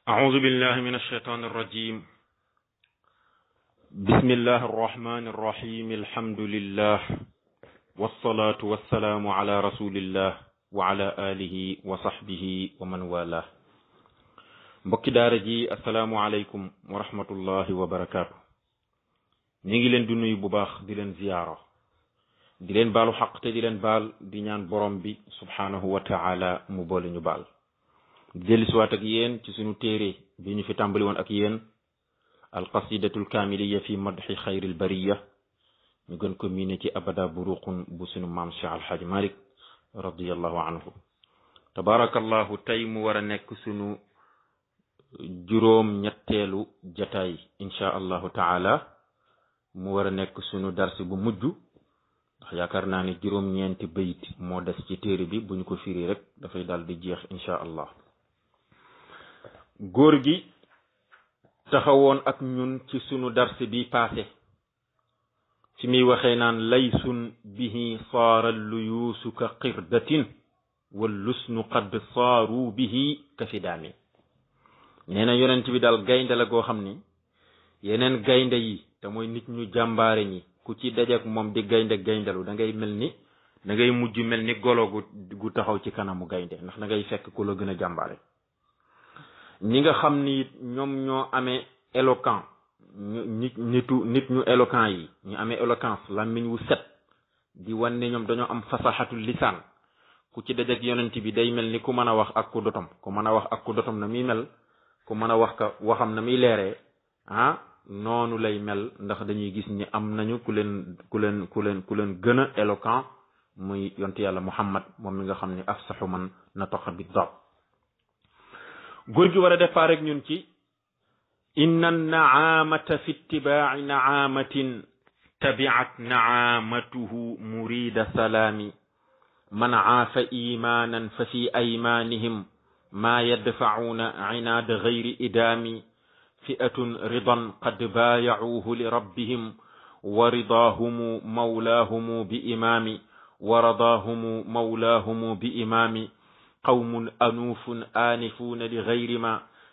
أعوذ بالله من الشيطان الرجيم. بسم الله الرحمن الرحيم. الحمد لله والصلاة والسلام على رسول الله وعلى آله وصحبه ومن والاه. mbokki daara ji assalaamu aleykum wa rahmatullahi wa barakaatu. ñi ngi leen di nuyu bu baax di leen ziyaara di leen baalu xaq te di leen baal di ñaan borom bi subhanahu wa taala mu boole ñu baal. dellusiwaat ak yéen ci sunu téere bi ñu fi tàmbali woon ak yéen alqasidatul kaamiliya fi madxi xayril bariya ñu gën ko miine ci abada buruqun bu sunu maam Cheikh Alxaaji Malik radiallahu anhu. tabarakallahu tey mu war a nekk sunu juróom ñetteelu jataay insha allahu taala. mu war a nekk sunu darsi bu mujj ndax yaakaar naa ne juróom-ñeenti bayit moo des ci téere bi bu ñu ko firi rek dafay daal di jeex insha allah. góor gi taxawoon ak ñun ci sunu darsi bi passé fi muy waxee naan laysun bihi saara luyuusu ka qirdatin wal lusnu qad saaru bihi ka fidaami. nee na yonent bi daal gaynde la goo xam ni yeneen gaynde yi te mooy nit ñu jàmbaare ñi ku ci dajeek moom di gayndalu da ngay mujj mel ni golo gu taxaw ci kanamu gaynde ndax da ngay fekk ku la gën a jàmbaare. ñi nga xam ni ñoom ñoo amee éloquent nit ñu éloquent yi ñu amee éloquence làmmiñ wu set di wan ne ñoom dañoo am fasaxatul lisaan ku ci dajeek yonent bi day mel ni ku mën a wax ak ku dotom na muy mel, ku mën a wax ka waxam na muy leeree noonu lay mel ndax dañuy gis ni am nañu ku leen gën a éloquent muy yonent yàlla Muhammad moom mi nga xam ni afsaxu man nataqa bi dab. góor gi war a départ rek ñun ci inna naamata fi ittibaai naamatin tabiat naamatuhu murida salaami man aafa imanan fa fi aymanihim ma yadfacuuna cinaada gayri idaami fi'atun ridan qad baayacuuhu li rabbihim wa ridaahumu mawlaahumu bi imaami wa radaahumu mawlaahumu bi imaami qawmun anuufun aanifuuna li gayri ma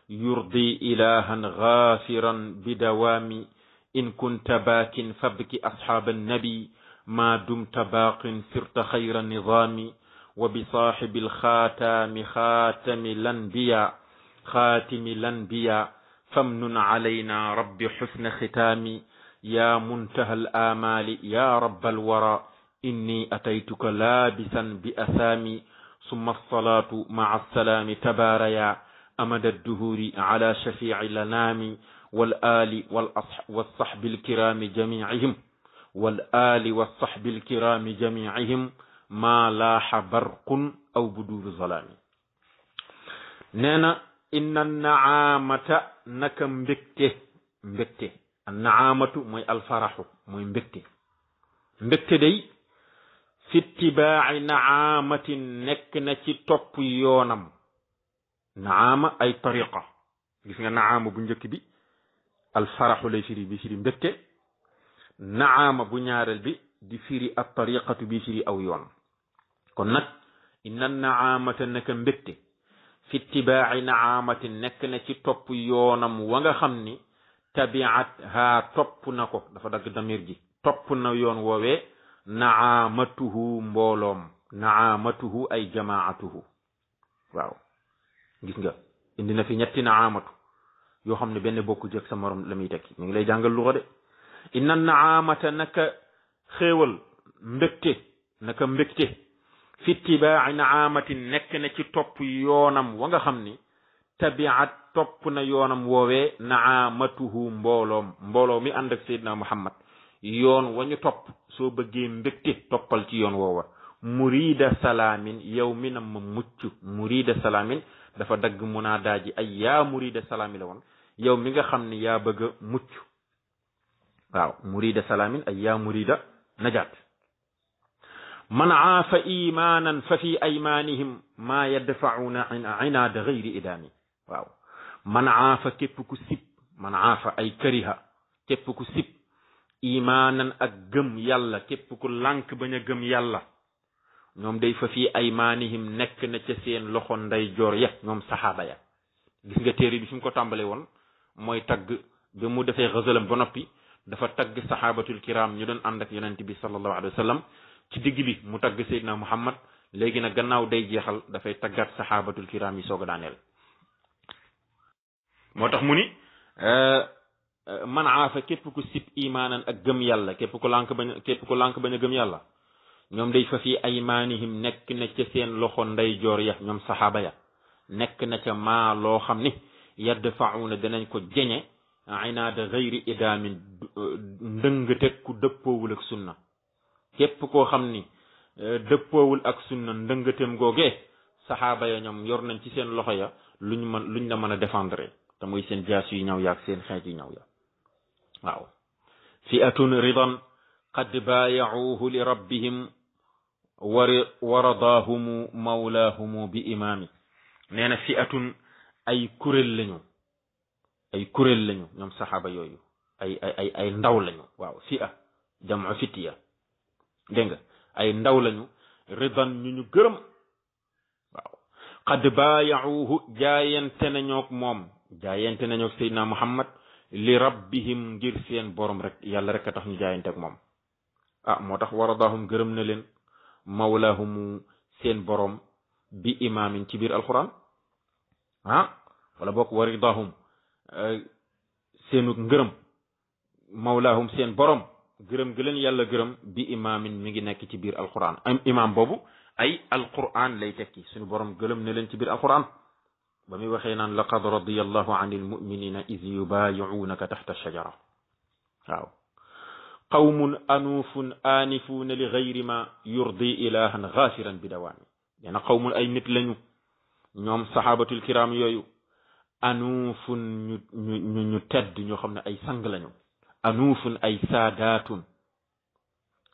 yurdi ilahan gaafiran bidawaami in kunta baakin fabki asxaaba annabi ma dumta baaqin sirta xayra nidaami wa bi saaxibi alxaataami xaatimi lanbiya famnun calayna rabbi xusna xitaami yaa muntaha alaamaali yaa rabba alwara inni ataytuka laabisan bi asaami summa alsalaatu maca alsalaami tabaaraya amada adduhuuri ala shafiici lanaami wal aali walsaxbi alkiraami jamiicihim maa laaxa barqun aw buduuru zalaami. nee na inna naamata naka mbégte naamatu mooy alfaraxu mooy mbégte day fi ittibaaci naamatin nekk na ci topp yoonam. naama ay tariqa, gis nga naama bu njëkk bi alfaraxu lay firi bi firi mbégte, naama bu ñaareel bi di firi at tariqatu bi firi aw yoon. kon nag inna naamata naka mbégte fi ittibaaci naamatin nekk na ci topp yoonam wa nga xam ni tabiat haa topp na ko, dafa dagg damir ji, topp na yoon woowee naamatuhu mbooloom, naamatuhu ay jamaatuhu. waaw gis nga indi na fi ñetti naamatu yoo xam ne benn bokku jëkk sa morom la muy tekki. ñu ngi lay jàngal luxa de. inna naamata naka xéewal mbégte fi ittibaaci naamatin nekk na ci topp yoonam wa nga xam ni tabiat topp na yoonam woowee naamatuhu mbooloo mi ànd ak Seydina Muhammad yoon wa ñu topp. soo bëggee mbégte toppal ci yoon woowa. murida salaamin yow mi na ma mucc. murida salaamin dafa dagg munaadaa ji ay yaa murida salaami la woon, yow mi nga xam ni yaa bëgg a mucc. waaw murida salaamin ay yaa murida najaat. man aafa imaanan fa fi aymaanihim maa yadfacuuna cinaada gayri idaami. waaw man aafa képp ku sib, man aafa ay kariha képp ku sib imaanan ak gëm yàlla, képp ku lànk bañ a gëm yàlla. ñoom day fa fi aymaanihim nekk na ca seen loxo nday joor ya ñoom saxaaba ya. gis nga téere bi fi mu ko tàmbale woon mooy tagg bi mu defee xasalam ba noppi dafa tagg saxaabatul kiram ñu doon ànd ak yonent bi sallallahu alayhi wa sallam ci digg bi mu tagg Seydina Muhammad léegi nag gannaaw day jeexal dafay taggaat saxaabatul kiram yi soog a daaneel moo tax mu ni man aafa képp ku sib imaanan ak gëm yàlla képp ku lànk bañ a gëm yàlla ñoom day fa fi aymaanihim nekk na ca seen loxo ndeyjoor ya ñoom saxaaba ya nekk na ca maa loo xam ni yadfa'una danañ ko jeñe inaada gayri idaamin ndëngate ku dëppoowul ak sunna képp koo xam ni dëppoowul ak sunna ndëngateem googee saxaaba ya ñoom yor nañ ci seen loxo ya luñ la mën a défendre te muy seen jaas yu ñaw ya ak seen xeej yu ñaw ya waaw fi'atun ridan qad baayacuuhu li rabbihim wa radaahumu mawlaahumu bi imaami nee na fi'atun ay kuréel lañu ñoom saxaaba yooyu ay ndaw lañu waaw fi'a jamu fitiya dégg nga ay ndaw lañu ridan ñu gërëm waaw qad baayacuuhu jaayante nañook Seydina Muhammad li rabbihim ngir seen borom rek yàlla rek a tax ñu jaayante ak moom moo tax waradahum gërëm na leen mawlaahumu seen borom bi imaamin ci biir alquran wala bokk waridahum seenu ngërëm mawlaahum seen borom gërëm gi leen yàlla gërëm bi imaamin mi ngi nekk ci biir alquran imaam boobu ay alquran lay tekki suñu borom gërëm na leen ci biir alquran ba muy waxee naan laqad radiyallahu anil muminina iz yubayi'unaka taxta shajara waaw qawmun anuufun aanifuuna li gayri ma yurdi ilahan gaafiran bi dawaami dena qawmun ay nit lañu ñoom saxaabatul kiram yooyu anuufun ñu tedd ñoo xam ne ay sang lañu anuufun ay saadaatun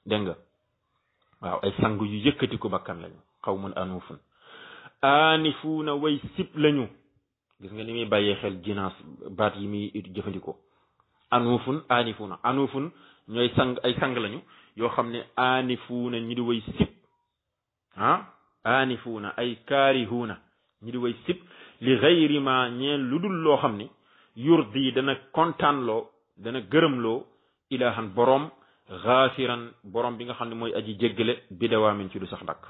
dégg nga waaw ay sang yu yëkkati ko bakkan lañu qawmun anuufun aanifuuna way sib lañu gis nga ni muy bàyyee xel jinaas baat yi muy jëfandikoo anuufun aanifuuna ñooy ay sang lañu yoo xam ne aanifuuna ñi di way sib aanifuuna ay kaarihuuna ñi di way sib li gayri ma ñeen lu dul loo xam ne yurdi dana kontaanloo dana gërëmloo ilaahan boroom gaafiran boroom bi nga xam ne mooy aji jéggale bidawaamin ci du sax dakk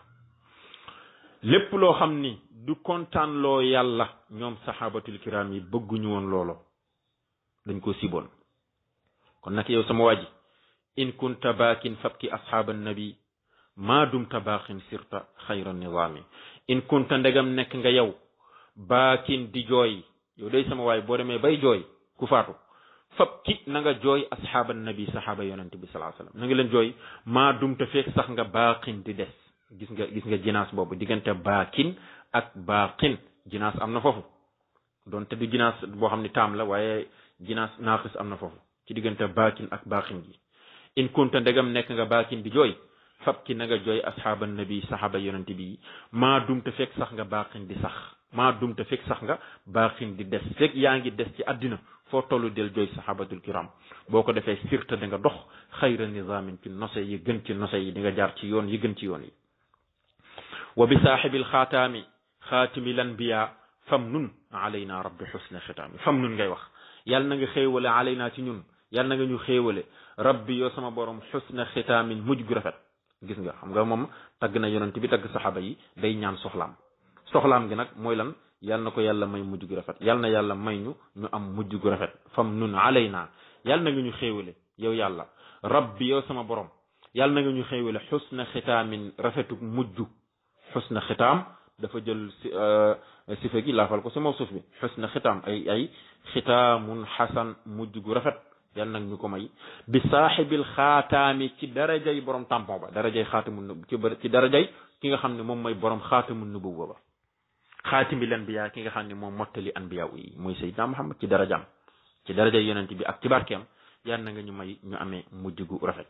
lépp loo xam ni du kontaanloo yàlla ñoom saxaabatul kiram yi bëgguñu woon loolo dañ ko siboon kon nag yow sama waaji in kunta baakin fabki asxaaba nabi maa dumta baaxin sirta xayra nizaami in kunta ndegam nekk nga yow baakin di jooy yow day sama waay boo demee bay jooy ku faatu fabki na nga jooy asxaaba nabi saxaaba yonente bi salaa sallam na nga leen jooy maa dumta fekk sax nga baaxin di des gis nga jinaas boobu diggante baakin ak baaqin jinaas am na foofu doonte du jinaas boo xam ne taam la waaye jinaas naaqis am na foofu ci diggante baakin ak baaqin gi in kunta ndegam nekk nga baakin di jooy fab ki na nga jooy asxaaba nabi saxaaba yonente bi maa dumte fekk sax nga baaqin di sax maa dumte fekk sax nga baaqin di des fekk yaa ngi des ci àddina foo tollu del jooy saxaabatul kiram boo ko defee sirta da nga dox xayra nizaamin ci nose yi gën ci nose yi di nga jaar ci yoon yi gën ci yoon yi wa bi saaxibil xaataami xaatimi lanbiya fam nun alayna rabbi xusna xitaami fam nun ngay wax yàlla na nga xéewale alayna ci ñun yàlla na nga ñu xéewale rabbi yoo sama borom xusna xitaamin mujj gu rafet gis nga xam nga moom tagg na yonent bi tagg saxaaba yi day ñaan soxlaam gi nag mooy lan yàlla na ko yàlla may mujj gu rafet yàlla na yàlla may ñu am mujj gu rafet fam nun alayna yàlla na nga ñu xéewale yow yàlla rabbi yow sama borom yàlla na nga ñu xéewale xusna xitaamin rafetu mujj xusna xitaam dafa jël sifa gi laafal ko si mawsuuf bi xusna xitaam ay xitaamun xasan mujj gu rafet yàlla nag ñu ko may bi saaxibil xaataami ci darajay borom tampon ba darajay xaatamun ci darajay ki nga xam ne moom mooy borom xaatamun nubuwwa ba xaatimil anbiya ki nga xam ne moom mottali anbiya yi muy sayyidina Muhammad ci darajaam ci darajay yonent bi ak ci barkeem yàlla na nga ñu may ñu amee mujj gu rafet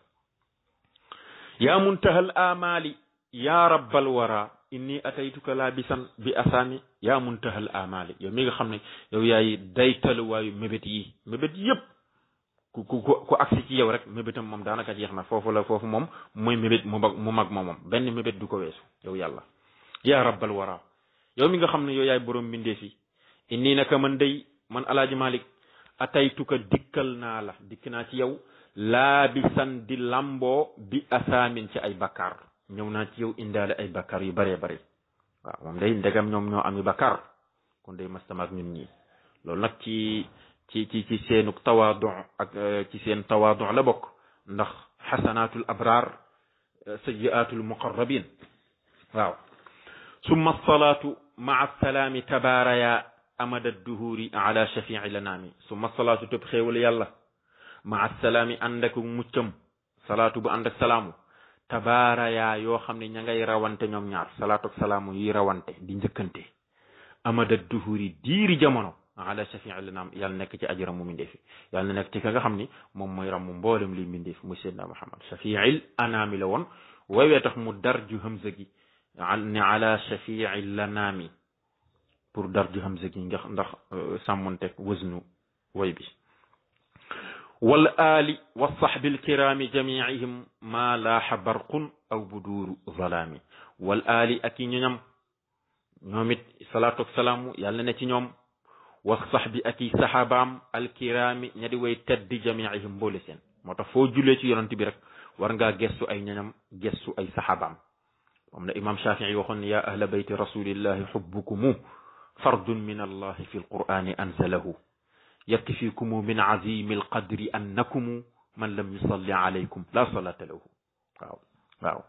yaa muntahal amali yaa rabbal wara inni ataytuka laabisan bi asaami yaa muntahal amali yow mi nga xam ne yow yaay daytaluwaayu mébét yëpp ku agsi ci yow rek mébétam moom daanaka jeex na foofu moom mooy mébét mu mag moom benn mébét du ko weesu yow yàlla yaa rabbal wara yow mi nga xam ne yow yaay borom mbindeef yi inni naka man day man alaaji Malik ataytuka dikkal naa la dikk naa ci yow laabisan di lamboo bi asaamin ci ay bakkaar ñëw naa ci yow indaale ay bakkaar yu baree bare waaw moom day ndegam ñoom ñoo ami bakkaar kon day mastamaak ñun ñii loolu nag ci seenu tawaadu ak ci seen tawaadu la bokk ndax xasanaatul abraar sayyiaatul muqarrabin waaw summa salaatu maa salaami tabaaraya amada duhuri ala shafii lanaami summa salaatu tëb xéewal yàlla maa salaami ànd ak muccam salaatu bu ànd ak salaamu tabaaraya yoo xam ne ña ngay rawante ñoom ñaar salaatu ak salaamu yi rawante di njëkkante amada duhuri diiri jamono ala shafii lanaam yàlla nekk ci aji ramu mindeefi yàlla nekk ci ka nga xam ni moom mooy ramu mboolem li mindeef muy seydina Muhammad shafiil anaami la woon waywee tax mu darju hamza gi ne ala shafii lanaami pour darju hamza gi ndax sàmmonteeg wëznu way bi wal aali wa sahbil kiraami jamiihim ma laaxa barqun aw buduuru zalaami wal aali ak i ñoñam ñoom it salaatu ak salaamu yàlla ne ci ñoom wa sahbi ak i sahabaam alkiraami ña di way teddi jamiihim mboole seen moo tax foo jullee ci yonent bi rek war ngaa gestu ay ñoñam gestu ay sahabaam moom la imam Shafii waxoon ne yaa ahla bayti rasulillahi xubbukumu fardun min allahi fi alqur'ani anzalahu yakfikumu min azimi alqadri annakumu man lam yusalli alaykum la salata lahu waaw waaw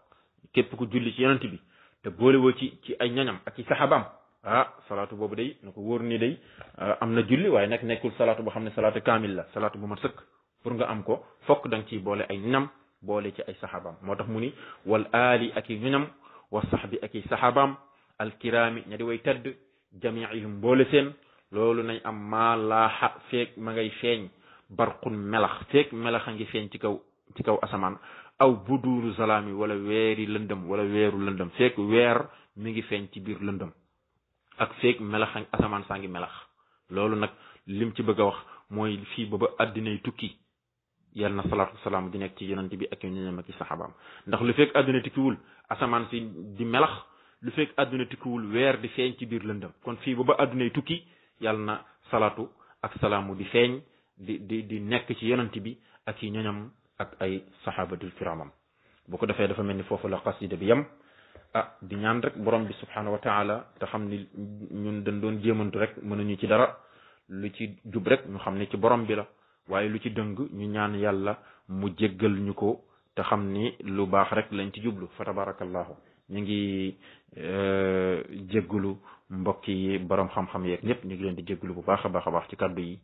képp ku julli ci yonent bi te boole woo ci ay ñoñam ak i saxabaam salaatu boobu day na ko wóor ni day am na julli waaye nag nekkul salaatu boo xam ne salaatu kaamil la salaatu bu ma sëkk pour nga am ko fokk da nga ciy boole ay ñoñam boole ci ay saxabaam moo tax mu ni wal aali ak i ñoñam wa saxbi ak i saxabaam alkiraami ña di way tedd jamiihim mboole seen loolu nañ am maa laaxa feeg ma ngay feeñ barqun melax feeg melax a ngi feeñ ci kaw asamaan aw buduuru zalaami wala weeri lëndëm wala weeru lëndëm feeg weer mi ngi feeñ ci biir lëndëm ak feeg melax asamaan saa ngi melax loolu nag lim ci bëgg a wax mooy fii ba addinay tukki yal na salaatu salaam di nekk ci yonent bi ak ñoñam ak saxaabaam ndax lu fekk adduna tukkiwul asamaan si di melax lu fekk adduna tukkiwul weer di feeñ ci biir lëndëm kon fii ba addunay tukki yal na salaatu ak salaamu di feeñ di nekk ci yonent bi ak yi ñoñam ak ay saxaabatul kiramam bu ko defee dafa mel ni foofu la qasida bi yem di ñaan rek borom bi subhanahu wa taala te xam ni ñun dañ doon jéemantu rek mënuñu ci dara lu ci jub rek ñu xam ni ci borom bi la waaye lu ci dëng ñu ñaan yàlla mu jéggal ñu ko te xam ni lu baax rek lañ ci jublu fa tabarakallahu ñu ngi jéggalu mbokk yi borom xam-xam yeeg ñëpp ñu ngi leen di jéggalu bu baax a baax ci kàddu yi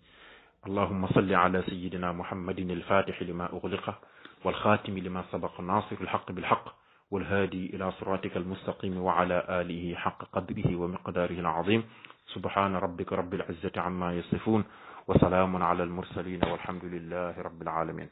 allahumma salli ala sayidina muhammadin alfatixi lima ugliqa walxaatimi lima sabaqa nasir alxaq bilxaq والهادي إلى صراطك المستقيم وعلى آله حق قدره ومقداره العظيم سبحان ربك رب العزة عما يصفون وسلام على المرسلين والحمد لله رب العالمين